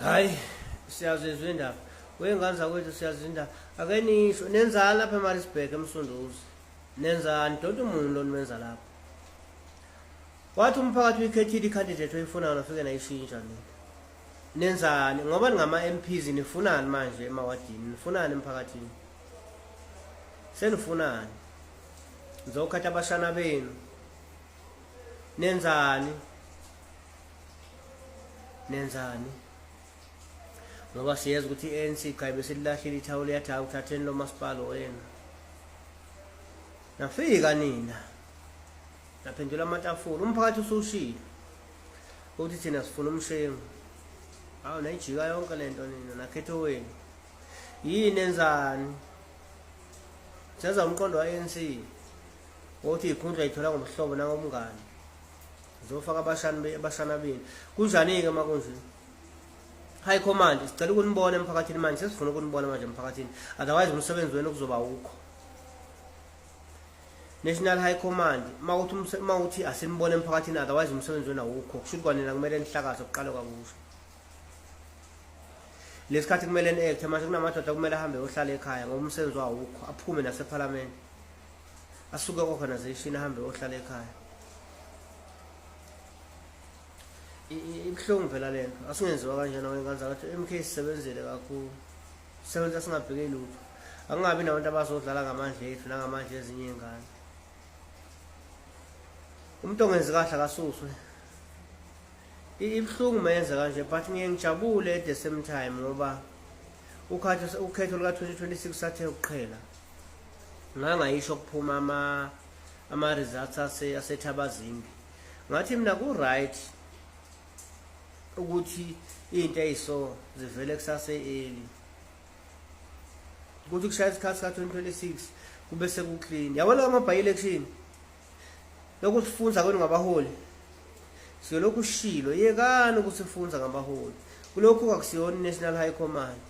Hayi, siyazizwa indaba. Wengane zakwethu, siyazizwa indaba. Ake nisho, nenzani lapha eMaritzburg, eMsunduzi? Nenzani? Doti umuntu lo nimenza lapho. Wathi umphakathi uyikhethile i-candidate oyifunayo, nafike nayishintsha nina. Nenzani? Ngoba ningama-MPs, nifunani manje emawadini? Nifunani emphakathini? Senifunani? Nizokhatha abashana benu. Nenzani? Nenzani? Ngoba siyazi ukuthi i-ANC cha, besilahlile ithawula, yathi hawu, thatheni lo masipala wenu. Nafika nina naphendula amatafula, umphakathi usushilo ukuthi thina sifuna uMshengu. Hawu, nayijika yonke lento nina, nakhetho wenu. Yini enzani? Senza umqondo wa-ANC wokuthi ikhundla ithola ngobuhlobo nangobungani, zofaka abashana benu. Kunjani-ke uma kunje? High command, sicela ukunibona emphakathini manje, sesifuna ukunibona manje emphakathini, otherwise umsebenzi wenu kuzoba ukho. National High Command, mawuthi asinibone emphakathini, otherwise umsebenzi wenu awukho. Kusho ukuthi kwanina kumele nihlakaze, kuqale kabusha. Lesikhathi kumele ni-act manje. Kunamadoda kumele ahambe yohlala ekhaya ngoba umsebenzi wawukho, aphume nasephalamende, asuke ku-organization, ahambe yohlala ekhaya. Ibuhlungu phela lento, asingenziwa kanjena wengane zakathi. MK sisebenzile kakhulu, sisebenza singabheki lutho. Akungabi nabantu abazodlala ngamandla ethu nangamandla ezinye iy'ngane. Umuntu ongenzi kahle akasuswe. Ibuhlungu mayenza kanje, but ngiye ngijabule at the same time ngoba ukhetho luka-2026 sathe ukuqhela. Ngangayisho kuphuma ama-results aseThabazimbi, ngathi mina ku-right ukuthi into eyiso zivele kusase-early, ukuthi kushaya isikhathi sika-2026 kube sekuclean. Yabona ama-by-election, lokhu sifunza kwenu ngabaholi, siyolokhu shilo, yekani ukusifunza ngabaholi. Kulokhu akusiyona i-National High Command.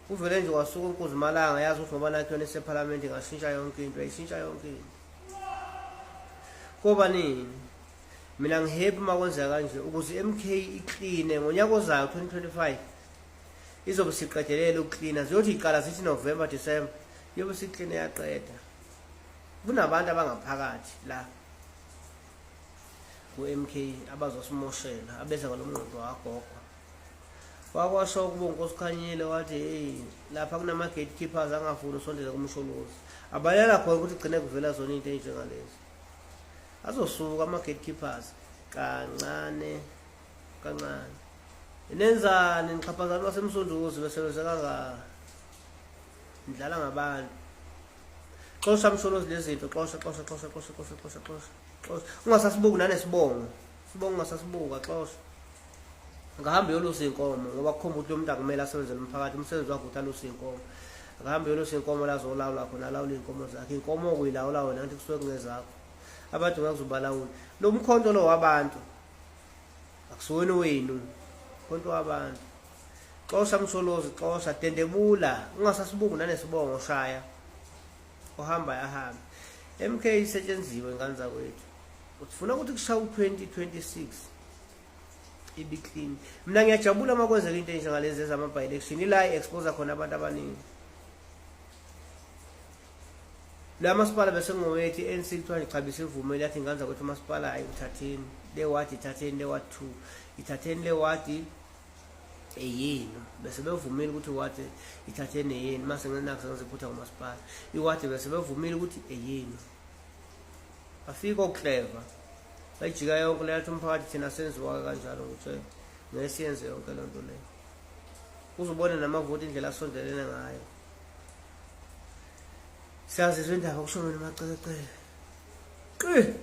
Kuvele nje kwasuka uNkuzimalanga, yazi ukuthi ngoba nakho yona isephalamende ingashintsha yonke into, yayishintsha yonke into. Koba nini? Mina ngihappy uma kwenzeka kanje ukuze i-MK icleane ngonyaka ozayo 2025, izobe siqedelele ukuklina. Ziyothi iqala zithi November, December, iyobe sikline yaqeda. Kunabantu abangaphakathi la ku-MK abazosimoshela, abeza ngalo mnqondo wagogo wakwasho kubo uNkosikhanyile, wathi hey, lapha kunama-gatekeepers angafuni usondele kuMsholozi, abalela khona ukuthi gcine kuvela zona into ey'njengalezi. Azosuka ama-gatekeepers kancane kancane. Nenzani nixhaphazana baseMsunduzi besebenze kangaka, nidlala ngabantu? Xosha Msholozi lezi zinto, xosha, xosha, xosha, xosha, xosha, xosha, xosha, xosha. Ungasasibuki nanesibongo, sibongo ungasasibuka, xosha. Akahambe yolusa inkomo ngoba kukhomba ukuthi lo muntu akumele asebenzele umphakathi, umsebenzi wakhe ukuthi aluse inkomo. Akahambe yolusa inkomo, lazolawula khona, alawule iy'nkomo zakhe. Inkomo okuyilawula wena ngathi kusuke kungezakho, abantu ngeke uzubalawula. Lo mkhonto lo wabantu, akusiwena wenu, mkhonto wabantu. Xosha Msholozi, xosha, dendebula, ungasasibuki nanesibongo, shaya ohamba ahambe. MK isetshenziwe, ngane zakwethu. Ufuna ukuthi kushaya u-2026 ibi clean. Mina ngiyajabula uma kwenzeka into enjengalezi ezama-by election, ila i-expose khona abantu abaningi. La masipala bese ngowethi i-ANC, kuthiwa nje cha, besivumele, yathi ingane zakwethu, umasipala hayi, uthatheni le wadi, ithatheni le ward 2, ithatheni le wadi eyenu. Bese bevumile ukuthi iwadi ithatheni eyenu. Mase nginakho sengiziphutha ngomasipala, iwadi bese bevumile ukuthi eyenu. Afika okleva, bayijika yonke leyathi umphakathi thina senziwa kanjalo, ngitshela ngeke siyenze yonke loo nto leyo. Uzubone namavoti indlela asondelene ngayo. Siyazizwa indaba, kusho mina Macekeceke. Qi.